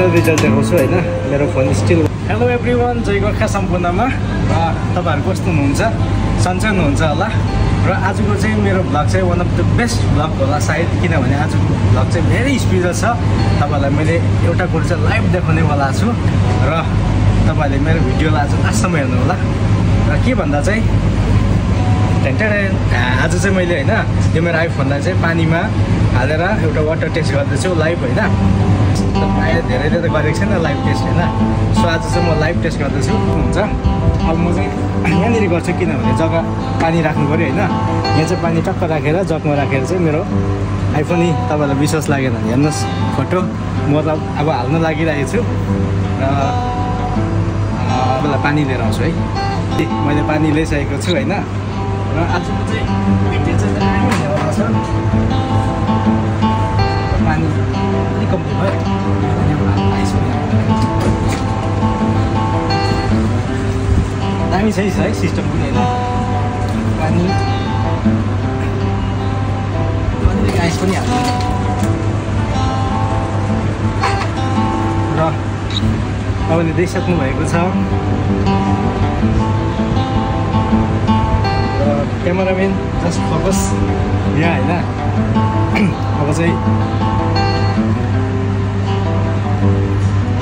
Final result देखाउँछु हैन मेरो फोन स्टिल। हेलो एभ्रिवान, जय गोर्खा सम्पूर्णमा। तपाईहरु कस्तो हुनुहुन्छ? सन्चै हुनुहुन्छ होला। र आजको चाहिँ मेरो भ्लग चाहिँ one of the best vlog होला सायद, किनभने आजको भ्लग चाहिँ भेरी स्पेशल छ। तपाईहरुलाई मैले एउटा कुरो चाहिँ लाइभ देखाउने वाला छु र तपाईहरुले मेरो भिडियोलाई आज लास्टसम्म हेर्नु होला। र के भन्दा चाहिँ आज चाहिँ मैले हैन यो मेरो आइफोनलाई चाहिँ पानीमा हालेर एउटा वाटर टेस्ट गर्दैछु लाइभ हैन। प्रायः धेरैले त गरेको छैन लाइभ टेस्ट हैन। सो आज चाहिँ म लाइभ टेस्ट गर्दैछु हुन्छ। अब म चाहिँ यहाँनिर गर्छु किनभने जग्गा पानी राख्नु पऱ्यो हैन। यहाँ चाहिँ पानी टक्क राखेर जगमा राखेर चाहिँ मेरो आइफोन नि तपाईँलाई विश्वास लागेन भने हेर्नुहोस् फोटो म त अब हाल्न लागिरहेको छु र तपाईँलाई पानी लिएर आउँछु है। मैले पानी ल्याइसकेको छु हैन। र आजको चाहिँ भिडियो चाहिँ दामी हुनेवाला छ। पानी अलिक कम्ती भयो। दामी छ है सिस्टम पनि होइन। पानी अलिक आइस पनि हाल्नु र तपाईँले देखिसक्नु भएको छ। क्यामेराम्यान जस्ट फोकस यहाँ होइन। अब चाहिँ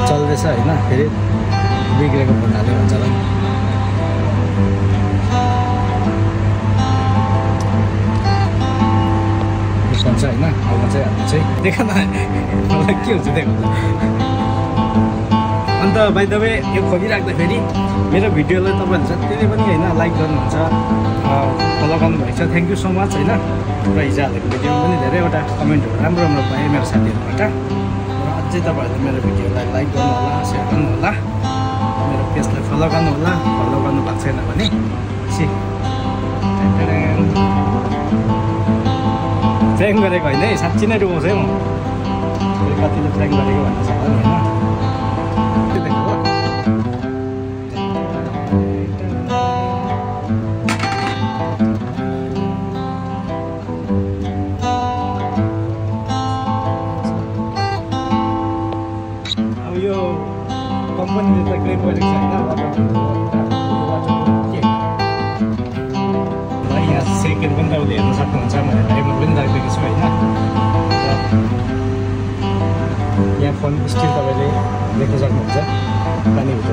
चल्दैछ होइन। फेरि बिग्रेको फोन हाल्यो भन्छ होला। भन्छ होइन। अब चाहिँ हामी चाहिँ देख न मलाई के हुन्छ देखाउँदा। अन्त बाइ द वे यो खोलिराख्दाखेरि मेरो भिडियोलाई तपाईँहरूले जतिले पनि होइन लाइक गर्नुहुन्छ, फलो गर्नुभएको छ, थ्याङ्क यू सो मच होइन। र हिजो हालेको भिडियोमा पनि धेरैवटा कमेन्टहरू राम्रो राम्रो पाएँ मेरो साथीहरूबाट। र अझै तपाईँहरूले मेरो भिडियोलाई लाइक गर्नु होला, सेयर गर्नु होला, मेरो पेजलाई फलो गर्नु होला। फलो गर्नु भएको छैन भने ट्र्याङ गरेको होइन है, साँच्ची नै डुबाउँछ है म। कतिले ट्र्याङ गरेको भन्नु सक्छ होइन। कम्पनीले त क्लेम गरेको छ होइन। यहाँ सेकेन्ड पनि तपाईँले हेर्न सक्नुहुन्छ। मैले टाइमर पनि राखिदिएको छु होइन। यहाँ फोन स्टिल तपाईँले देख्न सक्नुहुन्छ पानीभित्र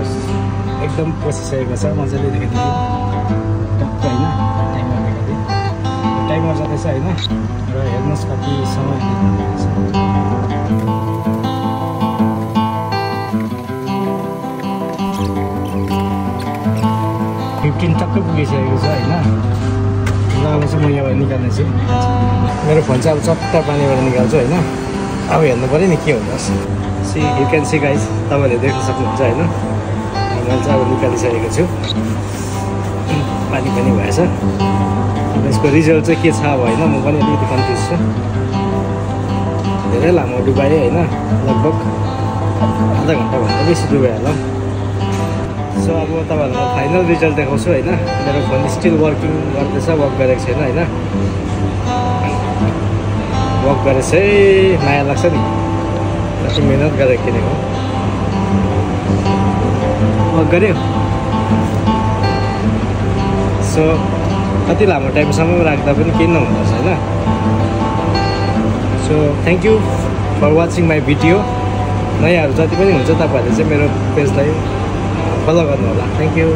एकदम पसिसकेको छ। मजाले देखाइदिनु टक्क होइन। टाइमर देखाइदिएँ, टाइमर जाँदैछ होइन। र हेर्नुहोस् कति समय 15 टक्कै पुगिसकेको छ होइन। र अब चाहिँ म यहाँबाट निकाल्ने छु। मेरो फोन चाहिँ अब चट्ट पानीबाट निकाल्छु होइन। अब हेर्नु पऱ्यो नि के हुँदोस्। See you can see guys, तपाईँहरूले देख्न सक्नुहुन्छ होइन। मैले चाहिँ अब निकालिसकेको छु। पानी पनि भएछ। अब यसको रिजल्ट चाहिँ के छ अब होइन। म पनि अलिकति कन्फ्युज छु। धेरै लामो डुबाएँ होइन। लगभग आधा घन्टाभन्दा बेसी डुबाइ होला। सो अब तपाईँहरूलाई फाइनल रिजल्ट देखाउँछु होइन। मेरो फोन स्टिल वर्किङ गर्दैछ, वर्क गरेको छैन होइन। वर्क गरेछ है, माया लाग्छ नि। कति मिहिनेत गरेर किनेको वर्क गऱ्यो। सो कति लामो टाइमसम्म राख्दा पनि केही नहुँदो रहेछ होइन। So thank you for watching my video. नयाँहरू जति पनि हुन्छ तपाईँहरूले चाहिँ मेरो पेजलाई फलो गर्नु होला। Thank you.